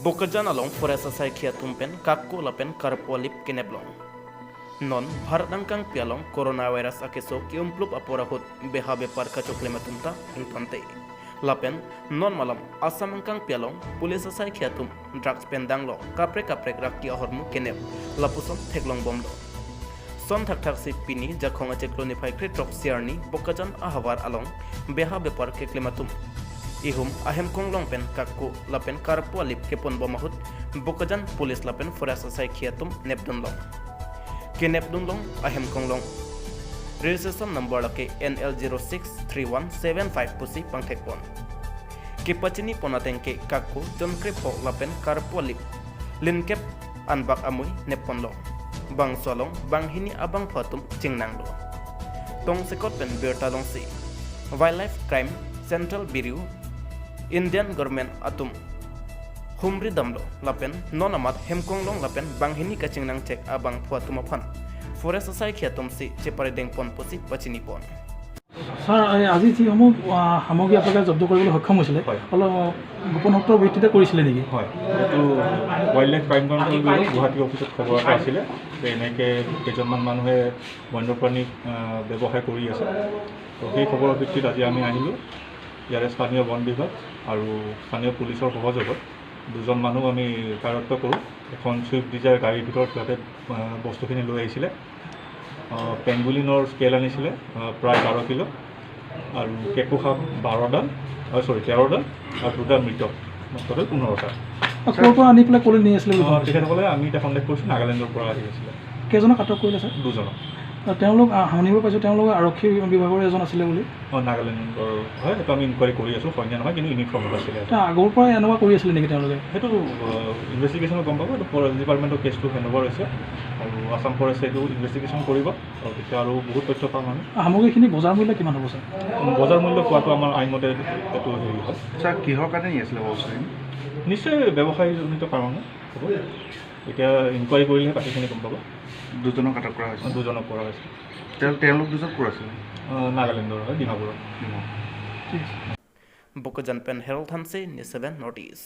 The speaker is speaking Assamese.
Bokajan along forest asai khia tumpen kakku lapen karpo alip keneblong. Non Bharat angkang pialong coronavirus akeso kiumplup apora hut beha bepar kachok lematumta ingtonte. Lapen non malam Assam angkang pialong police asai khiatum drugs pendanglo kapre kapre rakki ahormu kenep lapusom theklong bomlo. Son thak thak si pini jakhong achekloni phaikhri trop siarni Bokajan ahawar along beha bepar keklematum. Ihum ahem konglong pen kakku lapen karpu alip kepon bomahut Bokajan police lapen forest asai khiatum nepdunlong. Ke nepdunlong ahem konglong. Registration number lake NL063175 pusi pangthekpon. Ke pachini ponatengke kakku jonkre pok lapen karpu alip linkep anbak amui neponlong. Bang solong bang hini abang phatum chingnanglo. Tong sekot pen berta long si. Wildlife Crime Central Bureau Indian Government atum humri damlo lapen nonamat hemkonglong lapen banghini kachingnang chek abang phuatum aphan forest asai khiatum si chepare dengpon pusi pachini pon. Sir, এই আজি যিসমূহ সামগ্ৰী আপোনালোকে জব্দ কৰিবলৈ সক্ষম হৈছিলে, অলপ গোপন সূত্ৰৰ ভিত্তিতে কৰিছিলে নেকি? হয়, এইটো wild life crime control bureau Guwahati অফিচত খবৰ এটা আছিলে যে এনেকৈ কেইজনমান মানুহে বন্যপ্ৰাণীক ব্যৱসায় কৰি আছে। তো সেই খবৰৰ ভিত্তিত আজি আমি আহিলোঁ। ইয়াৰে স্থানীয় বন বিভাগ আৰু স্থানীয় পুলিচৰ সহযোগত দুজন মানুহ আমি কাৰায়ত্ব কৰোঁ। এখন ছুইফ্ট ডিজায়াৰ গাড়ীৰ ভিতৰত সিহঁতে বস্তুখিনি লৈ আহিছিলে। পেংগুলিনৰ স্কেল আনিছিলে প্ৰায় 12 কিলো আৰু কেকো সাপ 12ডাল, চৰি, 13ডাল আৰু দুটা মৃত, টোটেল 15টা। ক'ৰ পৰা আনি পেলাই ক'লৈ নি আছিলে বুলি ভাবিছে? তেখেতসকলে আমি এতিয়া সন্দেহ কৰিছোঁ নাগালেণ্ডৰ পৰা আহি আছিলে। কেইজনক আটক কৰিলে ছাৰ? দুজনক। তেওঁলোক শুনিব পাইছোঁ তেওঁলোক আৰক্ষী বিভাগৰ এজন আছিলে বুলি। অঁ, নাগালেণ্ডৰ হয়, সেইটো আমি ইনকুৱাৰী কৰি আছোঁ, হয়নে নহয়, কিন্তু ইউনিফৰ্মত আছিলে। তেওঁ আগৰ পৰাই এনেকুৱা কৰি আছিলে নেকি তেওঁলোকে? সেইটো ইনভেষ্টিগেশ্যনত গম পাব। এইটো ফৰেষ্ট ডিপাৰ্টমেণ্টৰ কেছটো হেণ্ড অভাৰ হৈছে আৰু আছাম ফৰেষ্টে এইটো ইনভেষ্টিগেশ্যন কৰিব আৰু তেতিয়া আৰু বহুত তথ্য পাম আমি। সামগ্ৰীখিনি বজাৰ মূল্য কিমান হ'ব ছাৰ? বজাৰ মূল্য কোৱাটো আমাৰ আইনমতে এইটো হেৰি হয়। ছাৰ, কিহৰ কাৰণে নি আছিলে বস্তুখিনি? নিশ্চয় ব্যৱসায়জনিত কাৰণে হ'ব। এতিয়া ইনকুৱাৰী কৰিলেহে বাকীখিনি গম পাব। দুজনক আটক কৰা হৈছে? দুজনক কৰা হৈছে। তেওঁলোক দুজন ক'ৰ আছিলে? নাগালেণ্ডৰ হয়, ডিমাপুৰৰ। ডিমাপুৰ। ঠিক আছে। Bokajan pen Herald Hanse, News 7 Northeast.